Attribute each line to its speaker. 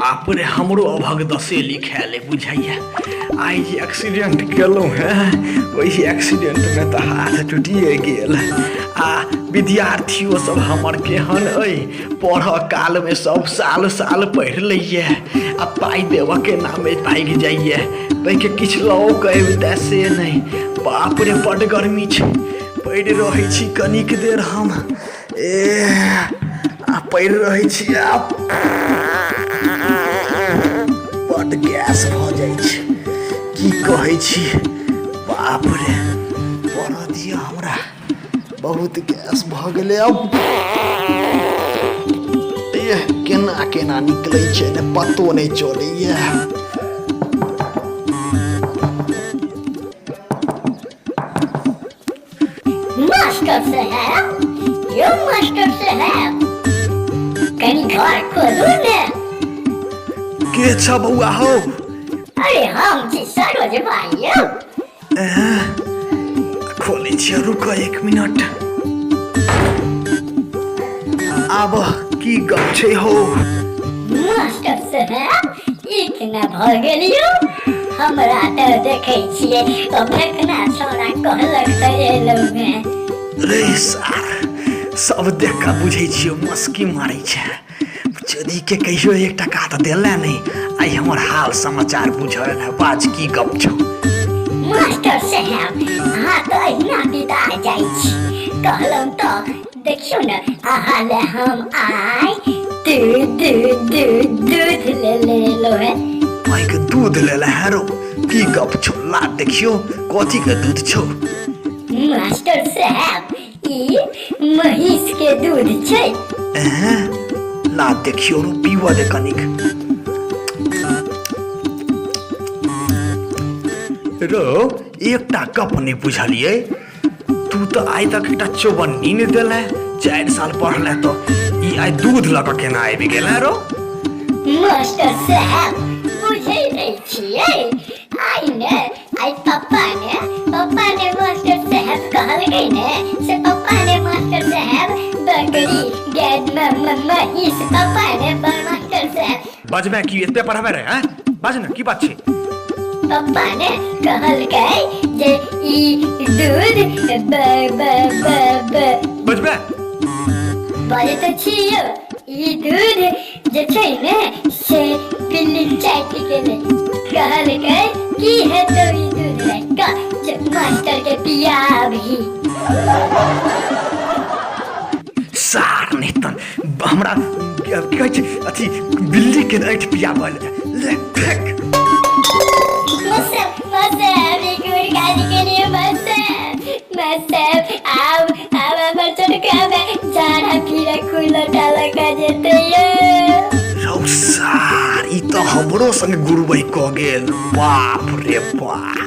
Speaker 1: बाप रे, हमरो अभग दसे लिखायल अइ बुझाइया। आइ जे एक्सीडेंट केलहुँ हेँ, ओहि एक्सीडेंटमे तऽ हाथ टूटिए गेल। आ विद्यार्थियो सब हमर केहन अइ, पढ़ऽ कालमे सब साल साल पढ़ि लैए आ पाइ देबऽके नामे भागि जाइए। ताहिके किछु लओ कऽ अबितै से नहि। बाप रे, बड्ड गर्मी छै। पड़ि रहै छी कनिक देर हम। ए आ पड़ि रहै छी आ बड्ड गैस भऽ जाइ छै, की कहै छी। बाप रे, पढ़ऽ दिअ हमरा, बहुत गैस भऽ गेलै। अब एह, केना केना निकलै छै ने, पतो नहि चलैए।
Speaker 2: मास्टर साहेब, यौ मास्टर साहेब, कनी घर खोलू ने।
Speaker 1: के छ बौआ हौ?
Speaker 2: अरे हम छी सरोज भाई यौ।
Speaker 1: खोलै छियै, रुक एक मिनट। आब की गप छै हौ?
Speaker 2: मास्टर साहेब, ई केना भऽ गेल यौ? हमरा तऽ देखै छियै ओ फेकना छौड़ा कहलक तऽ एलहुँ हेँ।
Speaker 1: रे सार, सब देख कऽ बुझै छियौ मस्की मारै छै। चोरी के कहियो एक टका तऽ देले नहि, आइ हमर हाल समाचार बुझल है। बाज, की गप छौ?
Speaker 2: मास्टर साहेब, अहाँ तऽ अहिना बिदा जाइ छी। कहलहुँ तऽ देखियौ ने, अहाँ ले हम आइ दूध दूध दूध दूध ले लेलहुँ हेँ।
Speaker 1: भाई के दूध ले ले है रो? की गप छौ? ला देखियो, कथी के दूध छौ?
Speaker 2: मास्टर साहेब, ई महींस के दूध छै।
Speaker 1: एँ, ला देखियो रो, पीबऽ दे कनिक। रो, एकटा गप नहि बुझलियै, तू तऽ आइ तक एकटा चौबन्नी नहि देले, 4 साल पढ़ले तऽ ई आइ दूध लऽ कऽ केना आबि गेलै रो?
Speaker 2: मास्टर साहेब, बुझै नहि छियै, आइ ने आइ पप्पा ने मास्टर साहेब कहलकै ने से पप्पा ने मास्टर साहेब बकरी गाय महींस पप्पा ने मास्टर साहेब।
Speaker 1: बजबे की एते पढ़बे रे? हैं, बाज ने, की बात छै?
Speaker 2: पप्पा ने कहलकै जे ई दूध ब ब ब ब
Speaker 1: बजबे।
Speaker 2: बजै तऽ छियौ, ई दूध जे छै ने से बिल्ली चाटि गेलै। कहलकै की हेतौ ई दूध राखि कऽ, जे मास्टर के पियाबही।
Speaker 1: सार नहि तन हमरा की कहै छै अथी बिल्ली के ऐठ पियाबऽ ले ले फेक।
Speaker 2: मास्टर मास्टर, ई गुड़ गाड़ी के लिए मास्टर, मास्टर, आब आब हमर छोटका में झाड़ा फिरा खुला टाला का जेतै यौ।
Speaker 1: रौ सार, ई तऽ हमरो संग गुरबै कऽ गेल। बाप रे बाप।